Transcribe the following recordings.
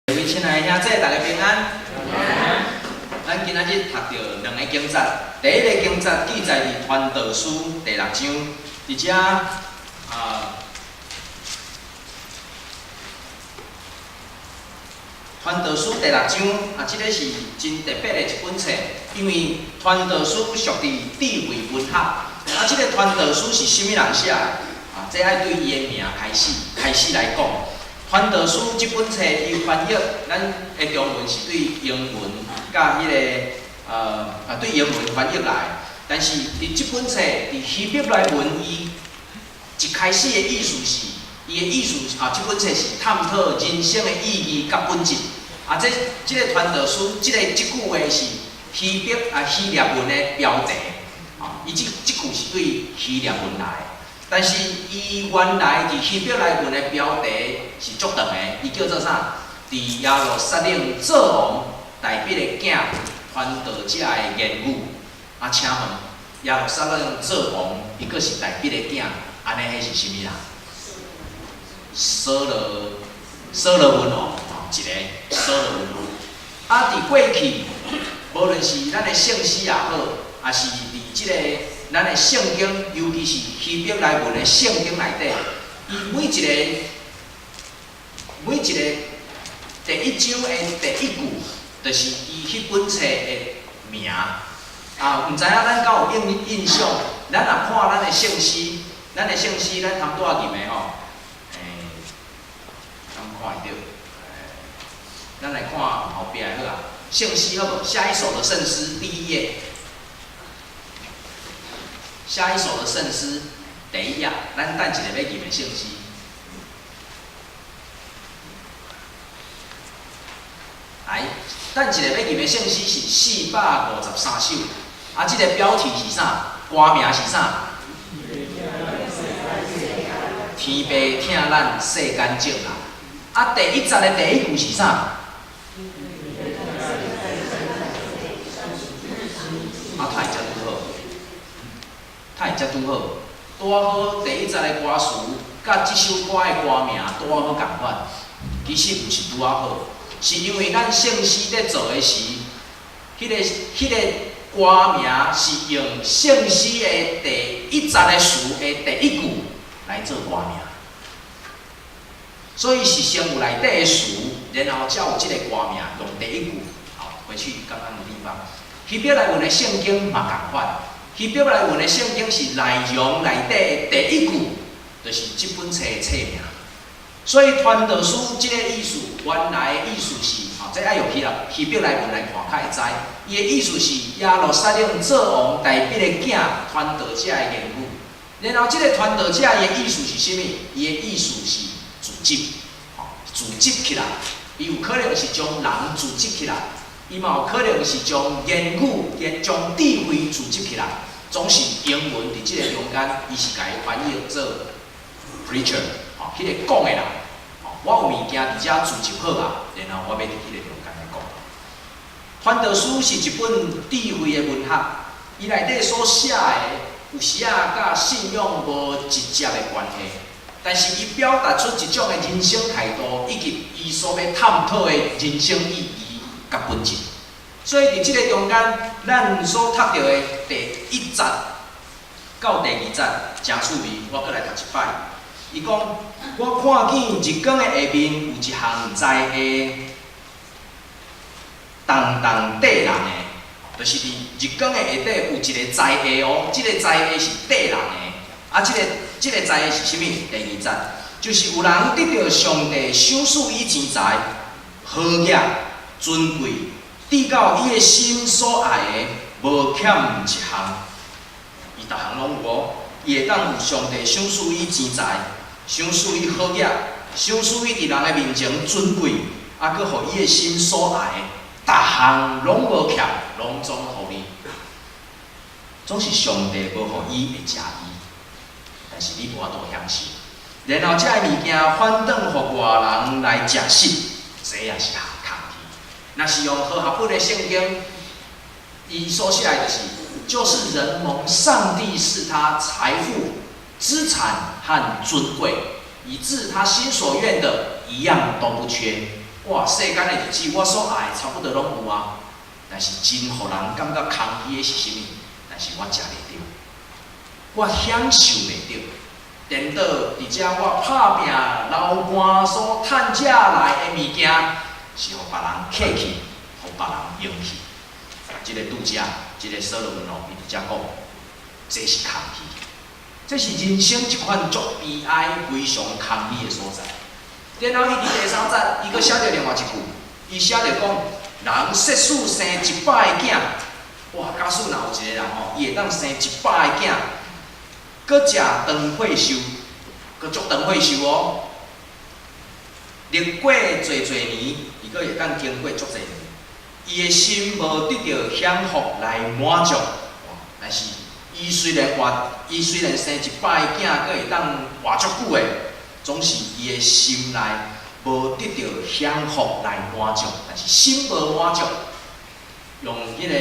各位親愛的兄姊，大家平安。咱今仔日讀著兩个經節，第一个經節記載佇傳道書第六章，佇遮啊，傳道書第六章啊，這个是真特別的一本冊，因為傳道書屬佇智慧文學。啊，這个傳道書是啥物人寫的？啊，這愛對伊的名開始開始來講。傳道書這本冊，伊翻譯咱的中文是對英文佮彼个對英文翻譯來，但是佇這本冊佇希伯來文，伊一開始的意思是，伊的意思啊，這本冊是探討人生的意義佮本質。啊，這這个傳道書，這个這句話是希伯啊希臘文的標題，啊，伊這這句是對希臘文來的。但是伊原來佇希伯來文的標題是足長的，伊叫做啥？佇耶路撒冷做王大衛的囝傳道者的言語。啊，請問耶路撒冷做王，伊閣是大衛的囝，按呢彼是啥物人？所羅所羅門王，一个所羅門王。啊，佇過去，無論是咱的聖詩也好，抑是佇這个咱的聖經，尤其是希伯來文的聖經內底，伊每一个每一个第一章的第一句，就是伊彼本冊的名。啊，毋知影咱敢有印印象？咱若看咱的聖詩，咱的聖詩，咱頭拄仔吟的吼，敢看會著？咱來看後壁的好啊，聖詩好無？下一首的聖詩第一頁。下一首的聖詩第一頁，咱等一下欲吟的聖詩。來，等一下欲吟的聖詩是453首，啊，這个標題是啥？歌名是啥？天父疼咱世間眾人。啊，第一節的第一句是啥？啊，太遮拄好，太遮拄好，拄好第一節的歌詞，佮這首歌的歌名拄好仝款。其實毋是拄好，是因為咱聖詩咧做的時，彼个歌名是用聖詩的第一節的詞的第一句來做歌名，所以是先有內底的詞，然後才有這个歌名，用第一句。好，回去剛剛的地方。希伯來文的聖經嘛仝款，希伯來文的聖經是內容內底的第一句，就是這本冊的冊名。所以傳道書這个意思，原來的意思是，吼，這愛用希臘希伯來文來看較會知。伊的意思是耶路撒冷做王大衛的囝傳道者的言語。然後這个傳道者伊的意思是啥物？伊的意思是組織，吼，組織起來。伊有可能是將人組織起來。伊嘛有可能是將言語、將智慧組織起來。總是英文佇這个中間，伊是共伊翻譯做 preacher，吼，彼个講的人。吼，我有物件佇遮組織好啊，然後我欲佇彼个中間來講。傳道書是一本智慧的文學，伊內底所寫的有時仔佮信仰無直接的關係，但是伊表達出一種的人生態度，以及伊所欲探討的人生意義佮本質。所以佇這个中間，咱所讀著的第一節到第二節誠趣味，我閣來讀一擺。伊講：我看見日光的下面有一項災禍，重重綴人的，就是佇日光的下底有一个災禍哦。這个災禍是綴人的，啊，這个這个災禍是啥物？第二節就是有人得著上帝賞賜伊錢財、好額、尊貴，直到伊的心所愛的，無欠一項。伊逐項攏有哦，伊會當有上帝賞賜伊錢財，賞賜伊好額，賞賜伊佇人的面前尊貴，啊，閣予伊的心所愛的，逐項攏無欠，攏總予你。總是上帝無予伊會食伊，但是你無法度享受。然後這个物件反轉予外人來食食，這也是空去。若是用和合本的聖經，伊所寫的就是，就是人蒙上帝賜他財富、資產和尊貴，以致他心所願的，一樣都不缺。哇，世間的日子我所愛的差不多攏有啊，但是真予人感覺空虛的是啥物？但是我食袂著，我享受袂著。顛倒佇遮我拍拼流汗所趁遮來的物件，是予別人揢去，予別人用去。這个拄者，這个所羅門王伊佇遮講，這是空虛，這是人生一款足悲哀、非常空虛的所在。然後伊佇第三節，伊閣寫著另外一句，伊寫著講，人設使生一百个囝，哇！假使若有一個人吼，伊會當生一百个囝，閣食長歲壽，閣足長歲壽哦。歷過濟濟年，伊閣會當經過足濟年，伊的心無得著享福來滿足，但是伊雖然活，伊雖然生一百个囝，閣會當活足久的，總是伊的心內無得著享福來滿足，但是心無滿足。用彼个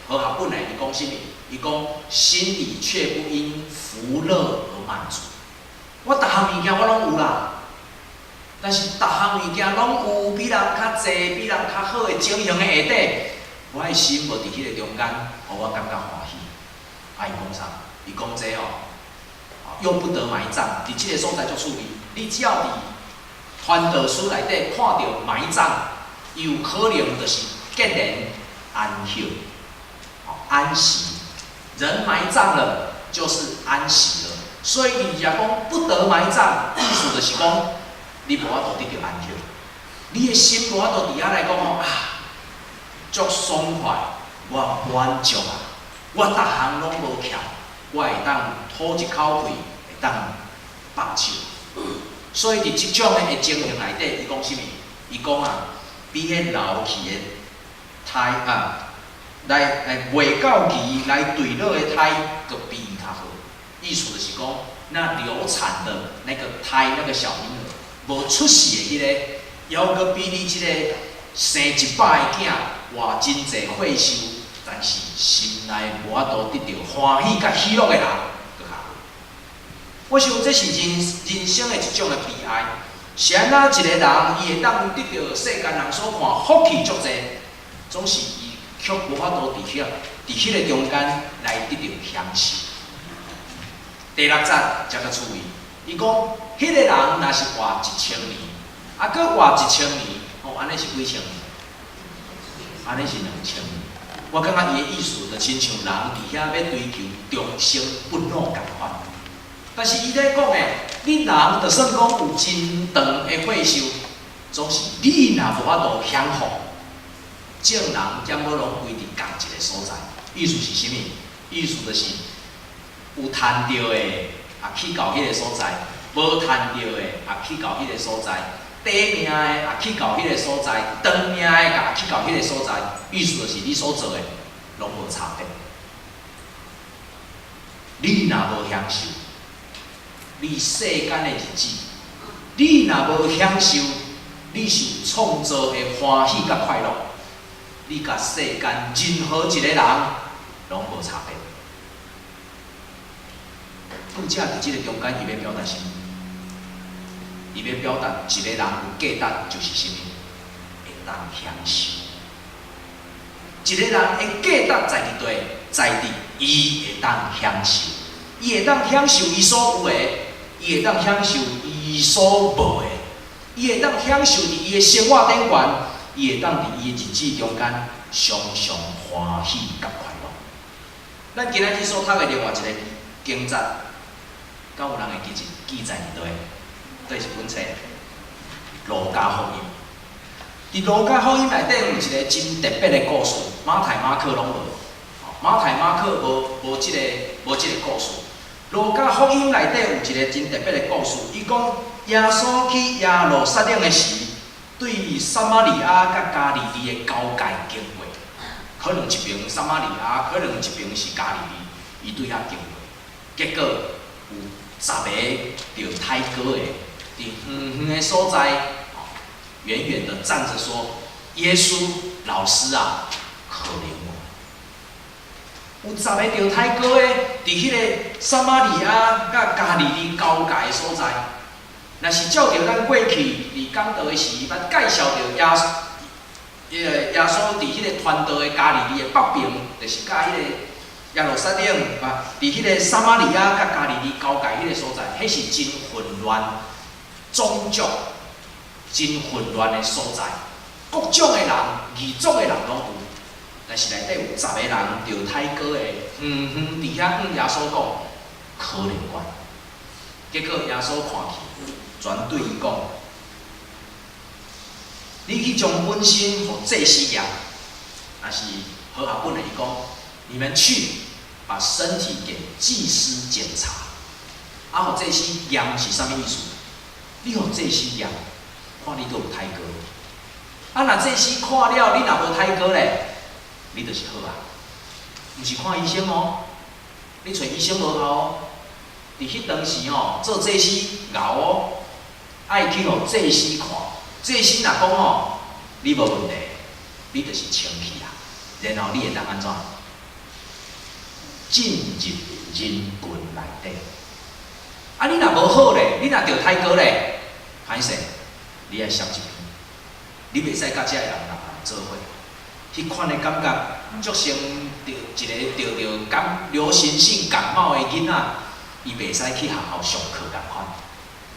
和合本來，伊講啥物？伊講心裡卻不因福樂而滿足。我逐項物件我攏有啦，但是逐項物件攏有比人較濟、比人較好的情形的下底，我的心無佇彼个中間，予我感覺歡喜。啊，伊講啥？伊講這哦，又不得埋葬，佇這个所在足趣味。你只要佇傳道書內底看著埋葬，伊有可能就是結連安息，安息。人埋葬了，就是安息了。所以伊就講不得埋葬，意思就是講，你無法度得著安息，你的心無法度佇遐來講吼啊，足爽快，我滿足啊，我逐項攏無欠，我會當吐一口氣，會當放手。所以佇這種的情形內底，伊講啥物？伊講啊，比彼流去的胎啊，來來未到期來墜落的胎，閣比伊較好。意思就是講，那流產的那個胎，那個小嬰兒，無出世的彼个，猶閣比你這個生一百个囝，活真濟歲壽，但是心內無法度得著歡喜佮喜樂的人，閣較好。我想這是人人生的一種的悲哀。是按怎一個人，伊會當得著世間人所看福氣足濟，總是伊卻無法度佇彼个中間來得著享受。第六節才較趣味，伊講，彼个人若是活一千年，啊，閣活一千年，哦，按呢是幾千年？按呢是2000年。我感覺伊的意思就親像人佇遐欲追求長生不老仝款。但是伊咧講的，你人就算講有真長的歲壽，總是你若無法度享福，眾人減好攏歸佇仝一个所在。意思是啥物？意思就是有趁著的，也去到彼个所在；無趁著的，也去到彼个所在；短命的，也去到彼个所在；長命的，也去到彼个所在。意思就是你所做的，攏無差別。你若無享受，你世間的日子，你若無享受，你受創造的歡喜佮快樂，你佮世間任何一個人攏無差別。拄才佇這个中間，伊欲表達啥物？伊欲表達一個人有價值就是啥物？會當享受。一個人的價值在佇佗？在佇伊會當享受，伊會當享受伊所有的，伊會當享受伊所無的，伊會當享受佇伊的生活頂懸，伊會當佇伊的日子中間常常歡喜佮快樂。咱今仔日所讀的另外一個經節，敢有人會記記載佇佗？佗一本冊？路加福音。佇路加福音內底有一個真特別的故事，馬太、馬可攏無。馬太、馬可無這個故事。路加福音內底有一個真特別的故事，伊講耶穌去耶路撒冷的時，對撒瑪利亞佮加利利的交界經過，可能一邊撒瑪利亞，可能一邊是加利利，伊對遐經過，結果有十个著胎哥的，佇遠遠的所在，遠遠的站著說：“耶穌老師啊，可憐我。”有十個著胎哥的，佇彼个撒瑪利亞佮加利利交界的所在，若是照著咱過去佇講道的時，捌介紹著彼個耶穌佇彼個傳道的加利利的北爿，就是佮彼個耶路撒冷啊，佇彼個撒瑪利亞佮加利利交界彼個所在，彼是真混亂、種族真混亂的所在，各種的人、異族的人攏有。但是內底有十個人著胎哥的，遠遠佇遐向耶穌講，可憐我。結果耶穌看去，轉對伊講：你去將本身予祭司驗，若是和合本的伊講，你們去把身體給祭司檢查。啊，予祭司驗是啥物意思？你予祭司驗，看你閣有胎哥。啊，若祭司看了，你若無胎哥咧，你就是好啊。毋是看醫生哦，你揣醫生無效哦。佇彼當時吼，做祭司𠢕哦，愛去予祭司看。祭司若講吼，你無問題，你就是清氣啊。然後你會當按怎？進入人群內底。啊，你若無好咧，你若著胎哥咧，歹勢，你愛瀉一邊，你袂使佮遮个人做伙。彼款的感覺，足像著一個著著感流行性感冒的囡仔，伊袂使去學校上課仝款，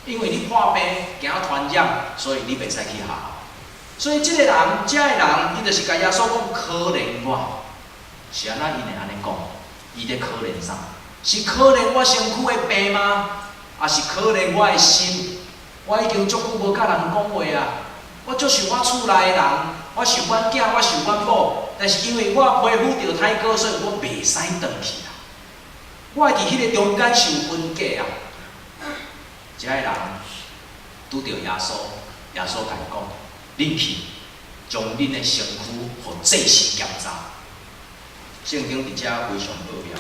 因為你破病驚傳染，所以你袂使去學校。所以這個人，遮個人，伊就是共耶穌講可憐我，是按怎伊會按呢講？伊咧可憐啥？是可憐我身軀的病嗎？抑是可憐我的心？我已經足久無佮人講話啊！我足想我厝內的人，我想阮囝，我想阮某，但是因為我皮膚著胎哥，所以我袂使轉去啊！我會佇彼個中間受分隔啊！遮個人拄著耶穌，耶穌共伊講：恁去將恁的身軀予祭司檢查。聖經佇遮非常奧妙。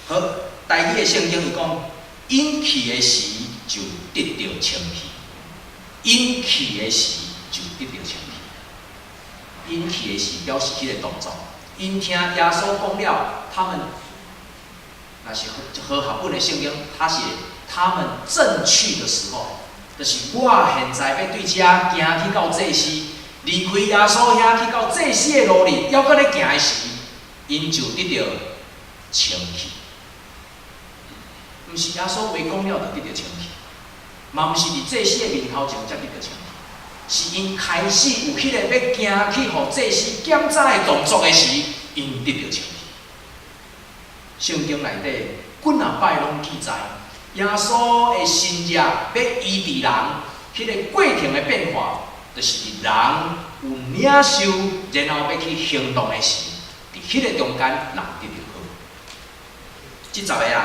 好，台語的聖經伊講，𪜶去的時就得著清氣，𪜶去的時就得著清氣。𪜶去的時表示彼個動作，𪜶聽耶穌講了，他們若是和合本的聖經，他寫他們正去的時候，就是我現在欲對遮行去到祭司，離開耶穌遐去到祭司的路裡，猶閣咧行的時，𪜶就得著清氣。毋是耶穌話講了就得著清氣，嘛毋是佇祭司的面頭前才得著清氣，是𪜶開始有彼個欲行去予祭司檢查的動作的時，𪜶得著清氣。聖經內底幾若擺攏記載，耶穌的神跡欲醫治人，彼個過程的變化，就是人有領受，然後欲去行動的時，佇彼個中間人得著好。這十個人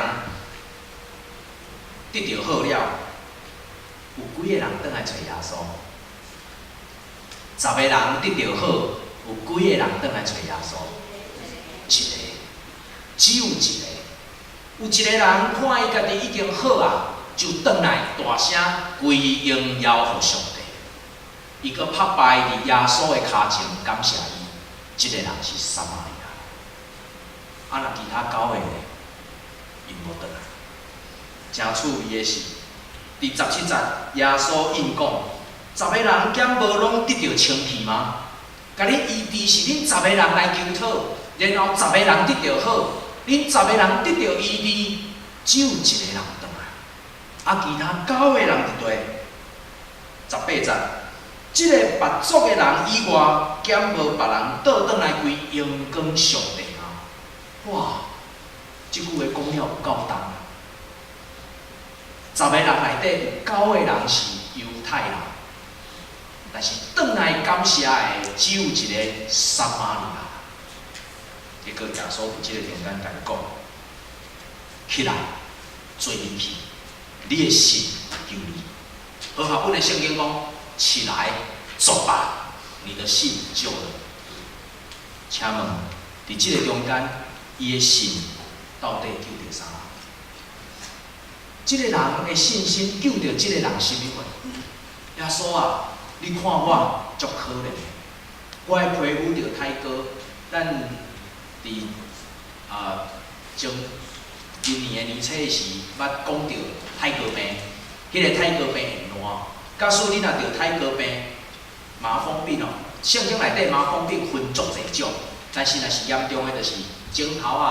得著好了，有幾個人轉來揣耶穌？十個人得著好，有幾個人轉來揣耶穌？一個，只有一個。有一個人看伊家己已經好啊，就轉來大聲歸榮耀予上帝。伊閣拍敗佇耶穌的跤前感謝伊。這個人是撒瑪利亞。啊，若其他九個咧，𪜶無轉來。誠趣味的是，佇17節，耶穌應講：十個人敢無攏得著清氣嗎？共你醫治是恁十個人來求討，然後十個人得著好，恁十個人得著醫治，只有一個人轉來，啊，其他九個人佇佗？18節，這個別族的人以外，敢無別人倒轉來歸榮光上帝嗎？哇！這句話講了有夠重。十個人內底有九個人是猶太人，但是轉來感謝的只有一個撒瑪利亞。結果耶穌佇這個中間共伊講：起來，做恁去，你的信救你。和合本的聖經講：起來，走吧，你的信救了。請問，佇這個中間，伊的信到底救著啥人？這個人的信心救著這個人啥物貨？耶穌啊，你看我足可憐的，我的皮膚著胎哥，咱佇啊前今年的年初時捌講著泰哥病，彼個泰哥病會爛。假使你若著泰哥病、麻風病哦，聖經內底麻風病分足濟種，但是若是嚴重的，就是指頭仔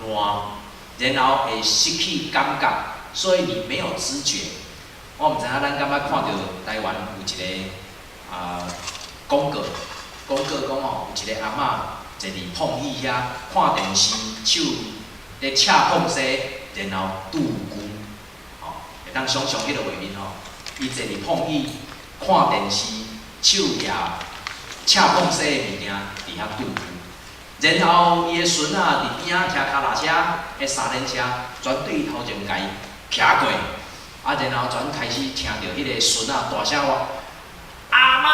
會爛，然後會失去感覺，所以你沒有知覺。我毋知影咱敢捌看著台灣有一个廣告，廣告講吼，有一个阿嬤坐佇膨椅遐看電視，手咧切膨西，然後拄龜，吼，會當想像彼个畫面吼，伊坐佇膨椅看電視，手舉切膨西的物件佇遐拄龜，然後伊的孫仔佇邊仔騎跤踏車，彼三輪車，全對伊頭前共伊騎過。啊，然後全開始聽著彼个孫仔大聲話：阿嬤！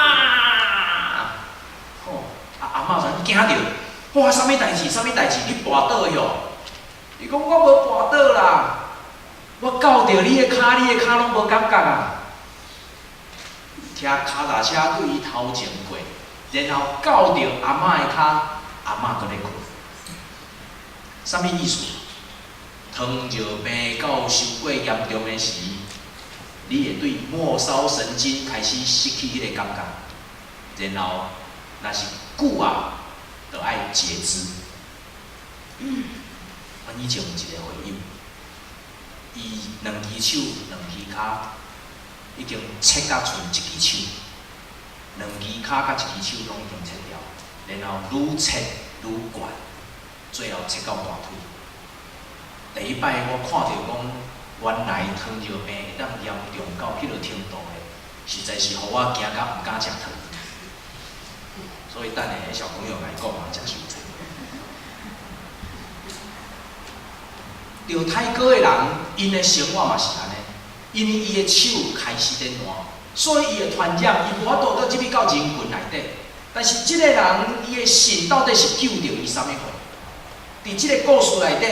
吼，啊阿嬤全驚著，哇，啥物代誌？啥物代誌？你跋倒哟？伊講我無跋倒啦，我到著你的跤，你的跤攏無感覺啊。騎跤踏車對伊頭前過，然後到著阿嬤的跤，阿嬤閣咧睏。啥物意思？糖尿病到傷過嚴重的時，你會對末梢神經開始失去彼個感覺，然後若是久啊，就愛截肢。阮以前有一個會友，伊兩支手、兩支跤已經切甲賰一支手，兩支跤佮一支手攏已經切掉，然後愈切愈懸，最後切到大腿。第一擺我看著講，原來糖尿病會當嚴重到彼个程度的，實在是予我驚甲毋敢食糖。所以等下小朋友來講嘛，食傷濟。著太高的人，𪜶的生活嘛是按呢，因為伊的手開始咧爛，所以伊會傳染，伊無法度倒入去到人群內底。但是這個人，伊的信到底是救著伊啥物貨？佇這个故事內底，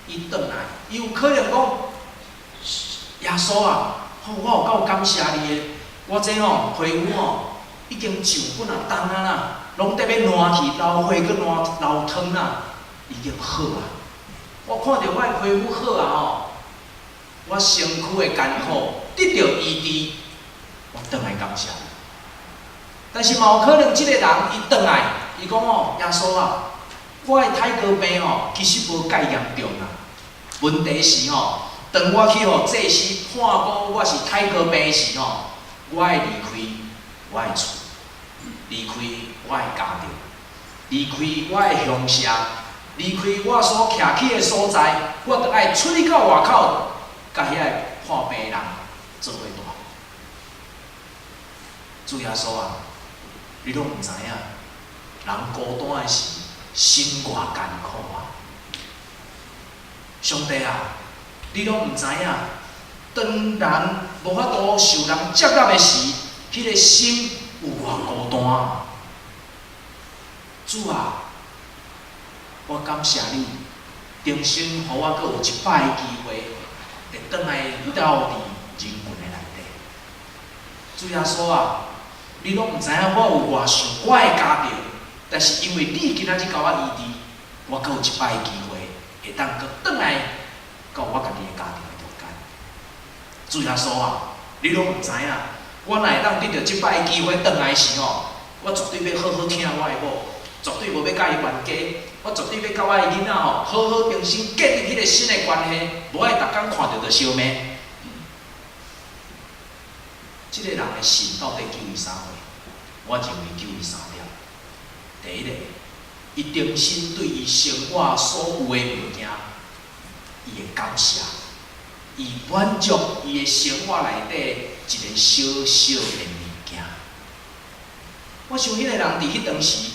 伊轉來，伊有可能講：耶穌啊，吼，我有夠感謝你的，我這吼皮膚吼已經上幾若冬啊啦，攏得欲爛去，流血閣爛流湯啊，已經好啊。我看著我的皮膚好啊吼，我身軀的艱苦得著醫治，我轉來感謝你。但是嘛有可能這個人伊轉來，伊講吼，耶穌啊，我的泰哥病吼其實無蓋嚴重啊，問題是吼，當我去予祭司判講我是泰哥病時吼，我愛離開我的厝，離開我的家庭，離開我的鄉社，離開我所徛起的所在，我著愛出去到外口，佮遐個破病人做伙蹛。主耶穌啊，你攏毋知影，人孤單的時，心偌艱苦啊！上帝啊，你攏毋知影，當人無法度受人接納的時，彼個心有偌孤單啊！主啊，我感謝你，重新予我閣有一擺的機會，會轉來鬥佇人群的內底。主耶穌啊，你攏毋知影我有偌想我的家庭，但是因為你今仔日共我醫治，我閣有一擺的機會，會當閣轉來到我家己的家庭的中間。主耶穌啊，你攏毋知影，我若會當得著這擺的機會轉來時吼，我絕對欲好好疼我的某，絕對無欲佮伊冤家，我絕對欲佮我的囡仔吼好好重新建立彼个新的關係，無愛逐工看著就相罵。這個人的信到底救伊啥貨？我認為救伊三點。第一個，伊重新對伊生活所有的物件，伊會感謝，伊滿足伊的生活內底一个小小的物件。我想彼个人佇彼當時，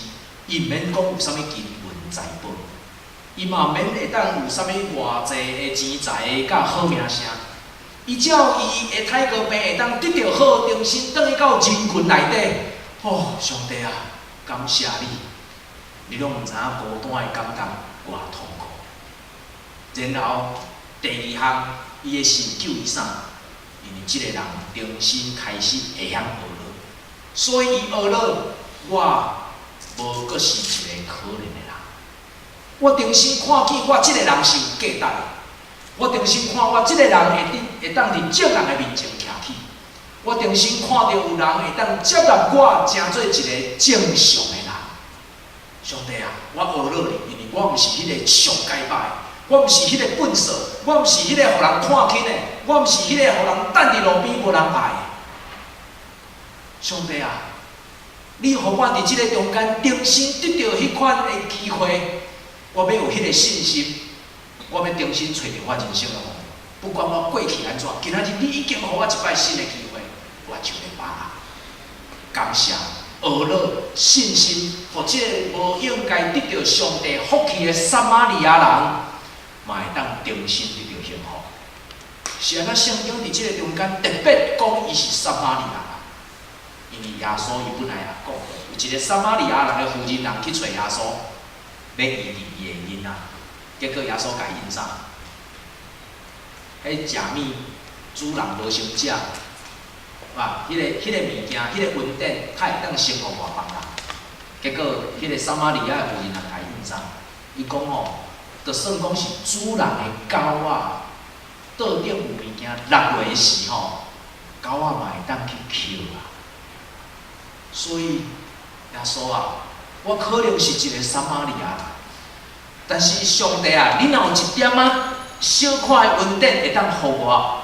伊毋免講有啥物金銀財寶，伊嘛毋免會當有啥物偌濟的錢財佮好名聲。伊只要伊的泰哥病會當得著好，重新轉去到人群內底，哦，上帝啊，感謝你！你攏毋知影孤單的感覺偌痛苦。然後第二項，伊的信救伊啥？因為這個人重新開始會曉學了，所以伊學了，我無閣是一個可憐的人。我重新看見我這個人是有價值的。我重新看我這个人會當佇眾人的面前徛起。我重新看著有人會當接納我，成做一個正常的人。上帝啊，我呵咾你，因為我毋是彼个上解歹，我毋是彼個笨手，我毋是彼個予人看輕的，我毋是彼個予人擲佇路邊無人愛的。上帝啊，你予我佇這个中間重新得著彼款的機會，我欲有彼个信心，我欲重新揣著我人生的方向。不管我過去按怎，今仔日你已經予我一擺新的機會，我就欲把握。感謝、呵咾、信心，予這个無應該得著上帝福氣的撒瑪利亞人，嘛會當重新得著幸福。是按怎聖經佇這个中間特別講伊是撒瑪利亞人？因為耶穌伊本來也講過，有一个撒瑪利亞人的婦人人去揣耶穌，欲醫治伊的囡仔，結果耶穌共伊應啥？彼食物主人無先食，啊，彼个物件，彼个恩典，較會當先予外邦人。結果，彼個撒瑪利亞的婦人人共伊應啥？伊講吼，就算講是主人的狗仔，桌頂有物件落落時吼，狗仔嘛會當去抾啊。所以，耶穌啊，我可能是一個撒瑪利亞人，但是上帝啊，你若有一點仔小可的恩典會當予我，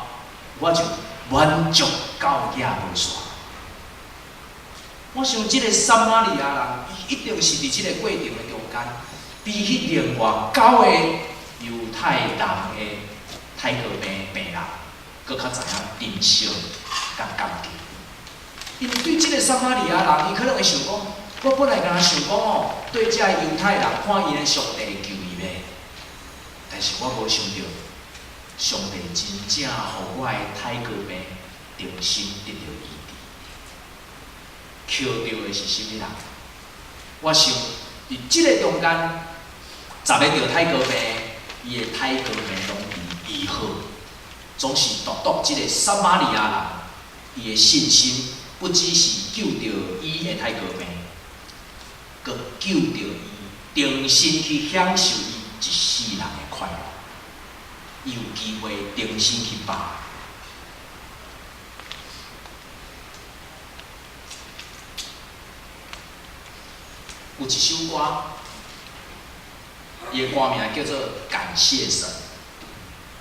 我就滿足到額無煞。我想這个撒瑪利亞人，伊一定是佇這个過程的中間，比起另外九个猶太人的泰國病病人，閣較知影珍惜佮感激。因為對這个撒瑪利亞人，伊可能會想講，我本來敢若想講哦，對這个猶太人看𪜶的上帝會救伊袂？但是我無想著，上帝真正予我的泰國病重新得著醫治。抾著的是啥物人？我想佇這个中間，十个著泰國病，伊的泰國病攏醫好，總是獨獨這个撒瑪利亞人，伊的信心不只是救著伊的泰國病，閣救著伊重新去享受伊一世人的快樂。伊有機會重新去把握。有一首歌，伊的歌名叫做《感謝神》。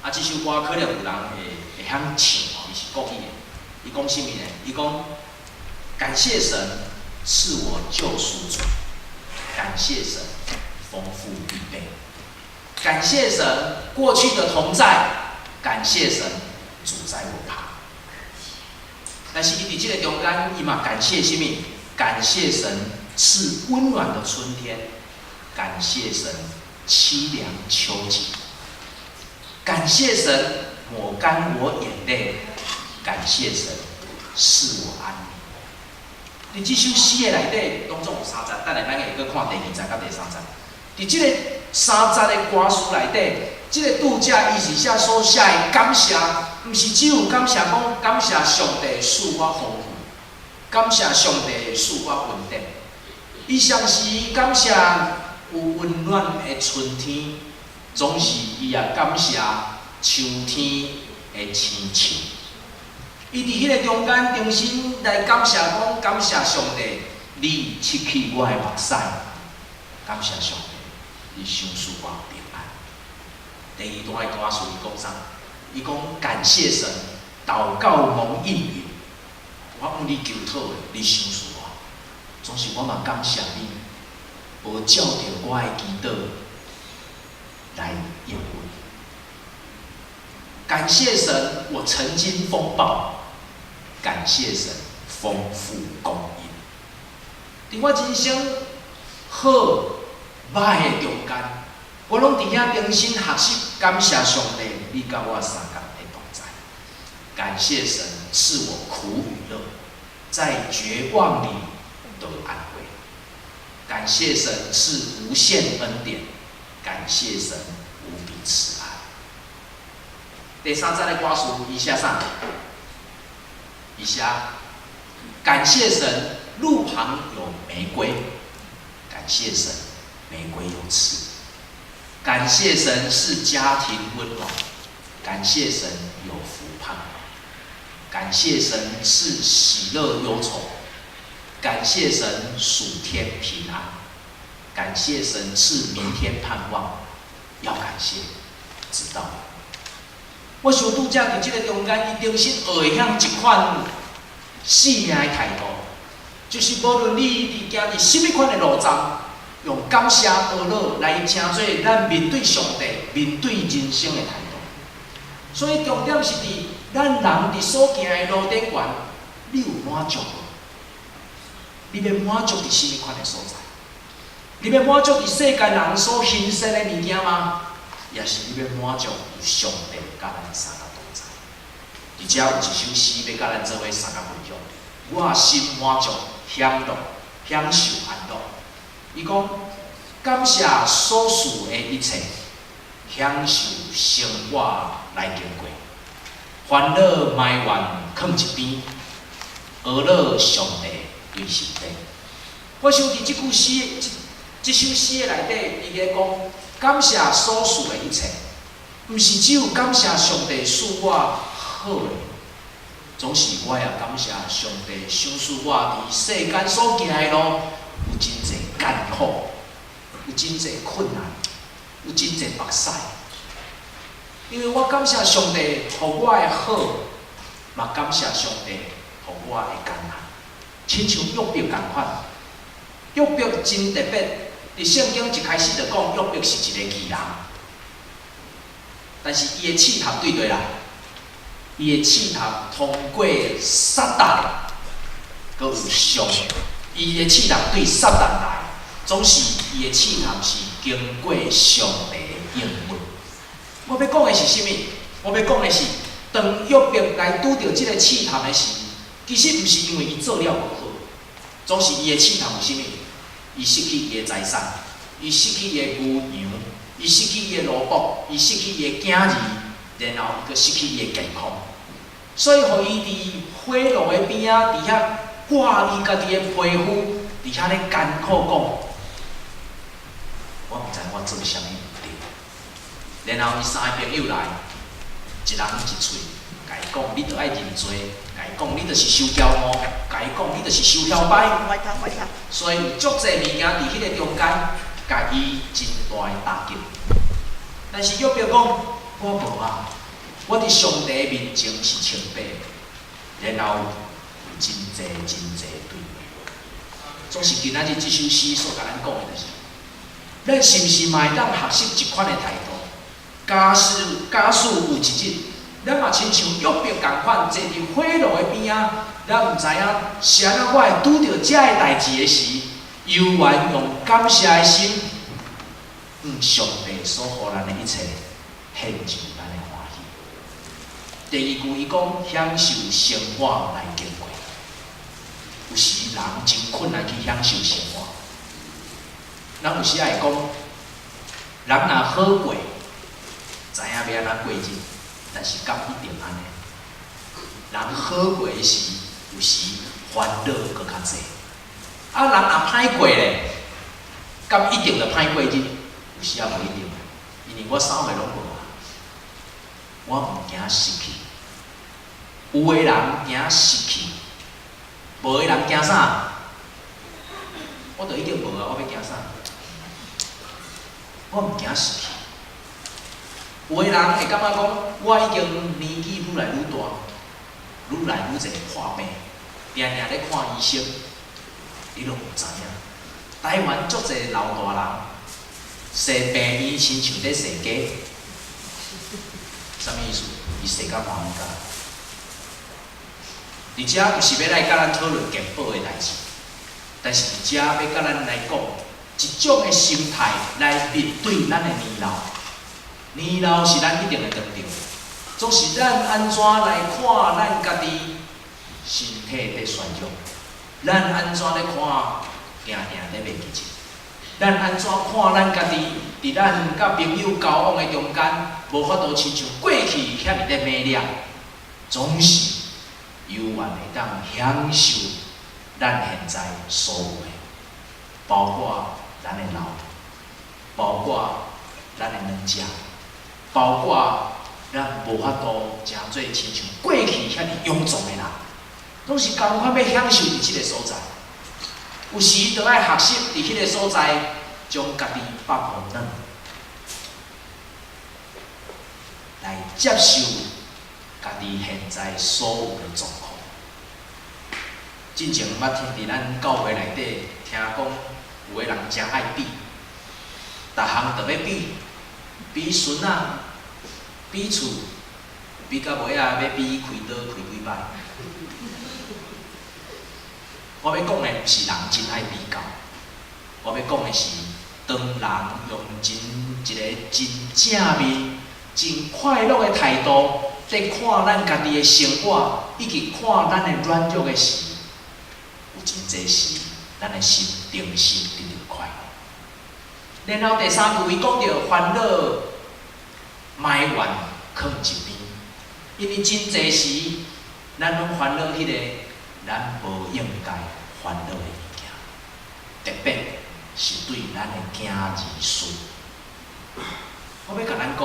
啊，這首歌可能有人會曉唱哦，伊是國語的。伊講啥物呢？伊講感謝神賜我救贖主，感謝神豐富預備，感謝神過去的同在，感謝神主在我旁。但是伊佇這个中間，伊嘛感謝啥物？感謝神賜溫暖的春天，感謝神淒涼秋景，感謝神抹乾我眼淚，感謝神賜我安寧。佇這首詩的內底，當中有三節，等下咱會閣看第二節佮第三節。佇這個三節的歌詞內底，這个作者伊是寫所寫的感謝，毋是只有感謝講感謝上帝賜我豐富，感謝上帝賜我恩典。伊同時感謝有溫暖的春天，總是伊也感謝秋天的青樹。伊佇彼个中間重新來感謝講感謝上帝，你拭去我的目屎，感謝上帝，你賞賜我平安。第二段的歌詞伊講啥？伊講感謝神，禱告蒙應允，我向你求討的，你賞賜我。總是我嘛感謝你，無照著我的祈禱來應允。感謝神，我曾經風暴，感謝神豐富供應。佇我人生好歹的中間，我攏佇遐重新學習感謝上帝，你佮我相仝的同在。感謝神賜我苦與樂，在絕望裡得安慰。感謝神賜無限恩典，感謝神無比慈愛。第三節的歌詞，伊寫啥？伊寫感謝神，路旁有玫瑰。感謝神，玫瑰有刺。感謝神是家庭溫暖。感謝神有福盼望，感謝神賜喜樂憂愁，感謝神屬天平安，感謝神賜明天盼望，要感謝，直到。我想拄才佇這个中間，伊重新學會向一款生命的態度，就是無論你佇行佇啥物款的路站，用感謝呵咾來成做咱面對上帝、面對人生的態度。所以重點是佇咱人佇所行的路頂懸，你有滿足無？你欲滿足佇啥物款的所在？你欲滿足佇世間人所欣賞的物件嗎？抑是你欲滿足有上帝佮咱相佮同在？佇遮有一首詩欲佮咱做伙相佮分享。我心滿足，享樂，享受安樂。伊講感謝所賜的一切，享受生活來經過，煩惱埋怨囥一邊，呵咾上帝隨身邊。我想佇這句詩，這首詩的內底，伊咧講感謝所賜的一切，毋是只有感謝上帝賜我好的，總是我也感謝上帝賞賜我佇世間所行的路有真濟艱苦，有真濟困難，有真濟目屎。因為我感謝上帝予我的好，嘛感謝上帝予我的艱難。親像約伯仝款，約伯真特別。佇聖經一開始就講約伯是一個義人，但是伊的試探對佗來，伊的試探通過撒旦，閣有上，伊的試探對撒旦來，總是伊的試探是經過上帝的應允。我欲講的是啥物？我欲講的是，當約伯來拄著這个試探的時，其實毋是因為伊做了無好，總是伊的試探有啥物？伊失去伊的財產，伊失去伊的牛羊，伊失去伊的奴僕，伊失去伊的囝兒，然後伊閣失去伊的健康。所以，予伊佇火爐的邊仔，佇遐割伊家己的皮膚，佇遐咧艱苦講，我毋知我做啥物毋對。然後伊三个朋友來，一人一喙，共伊講，你著愛認罪，共伊講，你著是傷驕傲，共伊講，你著是傷囂擺。所以有足濟物件佇彼个中間，共伊真大的打擊。但是約伯講，我無啊，我佇上帝面前是清白的。然後有真濟真濟對話。總是今仔日這首詩所共咱講的，就是，咱是毋是嘛會當學習這款的態度？假使有一日，咱嘛親像約伯仝款，坐佇火爐的邊仔，咱毋知影是按怎我會拄著這个代誌的時，猶原用感謝的心，向上帝所予咱的一切，獻上咱的歡喜。第二句伊講，享受生活來經過。有時人真困難去享受生活。咱有時仔會講，人若好過，知影欲按怎過日，但是敢一定按呢？人好過的時，有時煩惱閣較濟。啊，人若歹過咧，敢一定就歹過日？有時也無一定，因為我啥物攏無啊，我毋驚失去。有的人驚失去，無的人驚啥？我都已經無啊，我欲驚啥？我毋驚失去。有的人會感覺講，我已經年紀愈來愈大，愈來愈濟破病，定定咧看醫生，你攏毋知影。台灣足濟老大人，踅病院親像咧踅街，啥物意思？伊踅甲歡喜甲。佇遮毋是欲來佮咱討論健保的代誌，但是佇遮欲佮咱來講一種的心態來面對咱的年老。年老是咱一定會當著，總是咱按怎來看咱家己身體佇衰弱，咱按怎咧看定定咧袂記得，咱按怎看咱家己佇咱佮朋友交往的中間，無法度親像過去遐爾咧猛烈，總是猶原會當享受咱現在所有的，包括咱的老，包括咱的軟食，包括咱無法度誠做親像過去遐爾勇壯的人，攏是仝款欲享受佇這个所在。有時著愛學習佇彼个所在，將家己放予軟，來接受家己現在所有的狀況。進前捌聽佇咱教會內底聽講，有的人誠愛比，逐項都欲比，比孫仔，比厝，比到尾仔欲比開刀開幾擺。我欲講的毋是人真愛比較，我欲講的是，當人用真一個真正面、真快樂的態度，佇看咱家己的生活，以及看咱的軟弱的時，有真濟時，咱的心重新得著快樂。然後第三句伊講著煩惱、埋怨囥一邊，因為真濟時，咱攏煩惱彼個咱無應該煩惱的物件，特別是對咱的囝兒孫。我欲共咱講，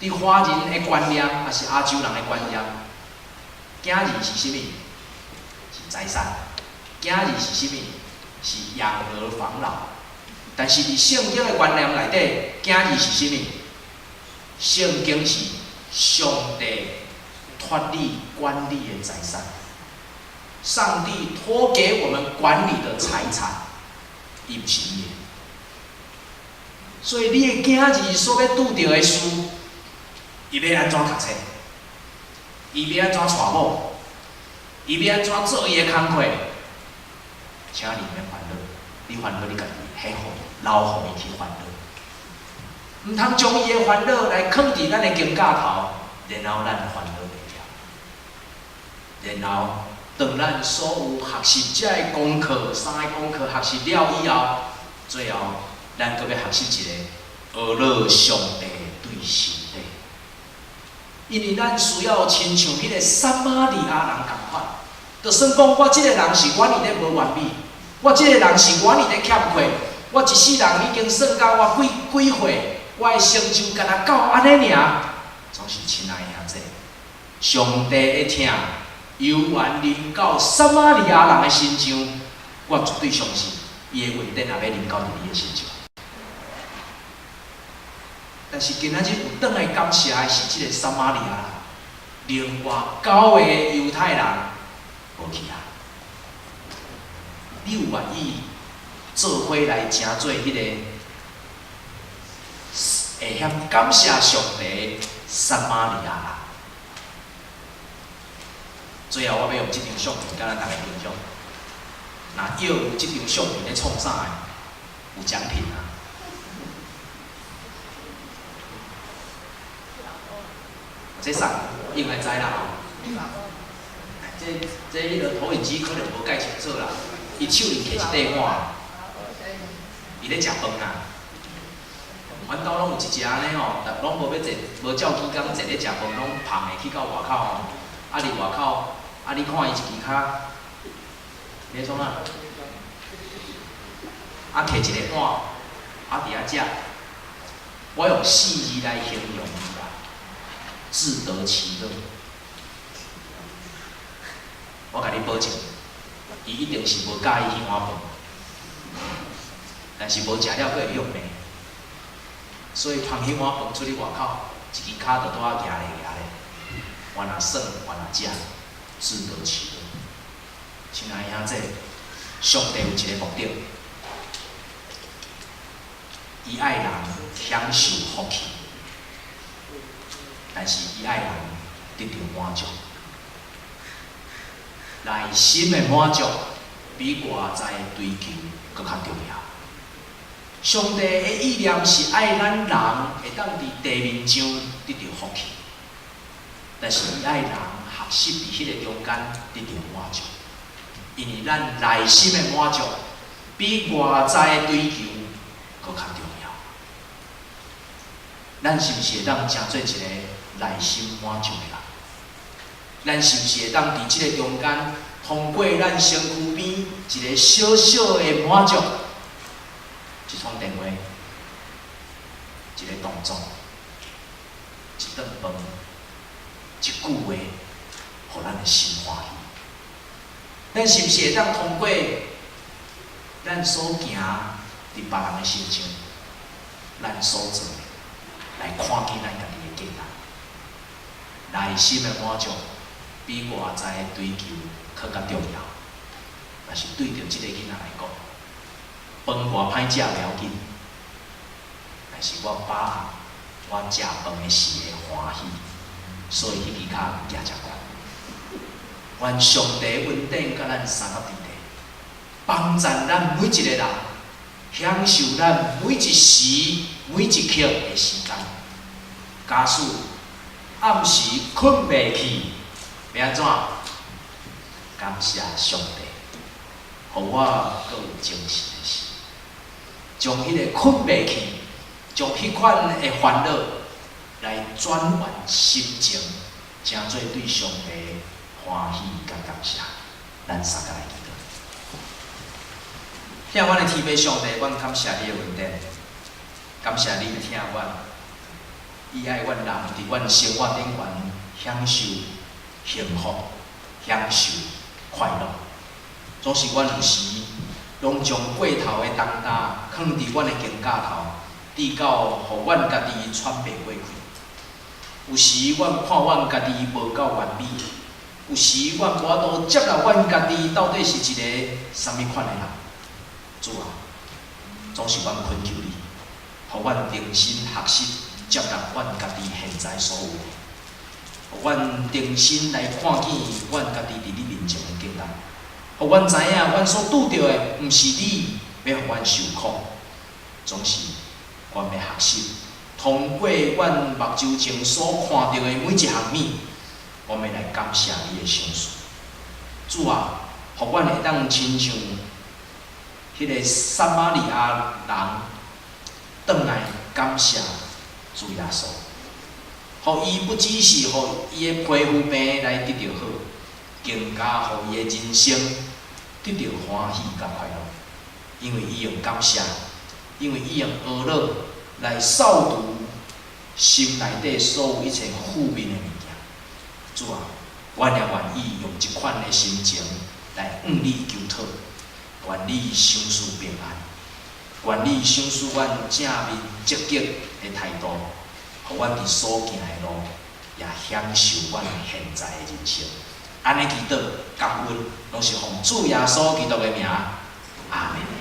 佇華人的觀念，抑是亞洲人的觀念，囝兒是啥物？是財產。囝兒是啥物？是養兒防老。但是佇聖經的觀念內底，囝兒是啥物？聖經是上帝託你管理的財產。上帝託給我們管理的財產，伊毋是你的。所以你的囝兒所欲拄著的事，伊欲按怎讀冊，伊欲按怎娶某，伊欲按怎做伊的工課，請你免煩惱，你煩惱你家己，彼予伊，留予伊去煩惱。毋通將伊的煩惱來囥佇咱的肩胛頭，然後咱煩惱袂了。然後，當咱所有學習這个功課，三个功課學習了以後，最後咱閣欲學習一个學樂上帝對心底。因為咱需要親像彼個撒瑪利亞人仝款，就算講我這个人是願意咧無完美，我這个人是願意咧欠缺，我一世人已經算到我幾幾歲，我的成就干焦到按呢爾，總是親愛的兄弟，上帝的疼猶原臨到撒瑪利亞人的身上，我絕對相信伊的恩典也欲臨到佇你的身上。但是今仔日有轉來感謝的是這个撒瑪利亞人，另外九個猶太人無去啊。你有願意做伙來成做彼個會曉感謝上帝的撒瑪利亞人？最後，我欲用這張相片共咱逐家分享。若要有這張相片咧創啥的，有獎品啊！這啥應該知啦吼。這這彼个投影機可能無蓋清楚啦。伊手裡提一塊碗，伊咧食飯啊。阮兜攏有一隻按呢吼，逐攏無欲坐，無照機工坐咧食飯，攏捧的去到外口吼。啊，佇外口，啊，你看伊一支跤，咧創啥？啊，提一个碗，啊，佇遐食。我用四字來形容伊啦，自得其樂。我共你保證，伊一定是無佮意彼碗飯，但是無食了，閣會欲罵。所以捧彼碗飯出去外口，一支跤就拄仔徛咧徛咧，原來耍，原來食，自得其樂。親愛兄弟，上帝有一个目的，伊愛人享受福氣，但是伊愛人得著滿足。內心的滿足比外在的追求閣較重要。上帝的意念是愛咱人會當佇地面上得著福氣，但是伊愛人學習佇彼个中間得著滿足，因為咱內心的滿足比外在的追求閣較重要。咱是毋是會當成做一個內心滿足的人？咱是毋是會當佇這个中間，通過咱身軀邊一个小小的滿足，一通電話，一个動作，一頓飯，一句話，予咱的心歡喜。咱是毋是會當通過咱所行佇別人的身上，咱所做的，來看見咱家己的價值？內心的滿足比外在的追求閣較重要。若是對著這个囡仔來講，飯偌歹食袂要緊，但是我把握我食飯的時的歡喜，所以彼支跤舉遮懸。願上帝恩典佮咱相佮佇咧，幫贊咱每一个人，享受咱每一時每一刻的時間。假使暗時睏袂去，欲按怎？感謝上帝，予我閣有精神的時，將彼个睏袂去，將彼款的煩惱來轉換心情，成做對上帝歡喜佮感謝。咱相佮來祈禱。疼阮的天父上帝，阮感謝你的恩典，感謝你疼阮，伊愛阮人佇阮生活頂懸享受幸福，享受快樂。總是阮有時攏將過頭的重擔囥佇阮的肩胛頭，直到予阮家己喘袂過氣。有時阮看阮家己無夠完美，有時阮無法度接納阮家己到底是一个啥物款的人。主啊，總是阮懇求你，予阮重新學習接納阮家己現在所有的，予阮重新來看見阮家己佇你面前的價值，予阮知影阮所拄著的，毋是你欲予阮受苦，總是阮欲學習，通過阮目睭前所看著的每一項物，阮欲來感謝你的賞賜。主啊，予阮會當親像彼个撒瑪利亞人，轉來感謝主耶穌，予伊不只是予伊的皮膚病來得著好，更加予伊的人生得著歡喜佮快樂，因為伊用感謝，因為伊用哀樂來掃除心內底所有一切負面的物件。主啊，阮也願意用這款的心情來向你求討，願你賞賜平安，願你賞賜阮正面積極的態度，予阮佇所行的路也享受阮現在的人生。按呢祈禱感恩，攏是奉主耶穌基督的名，阿門。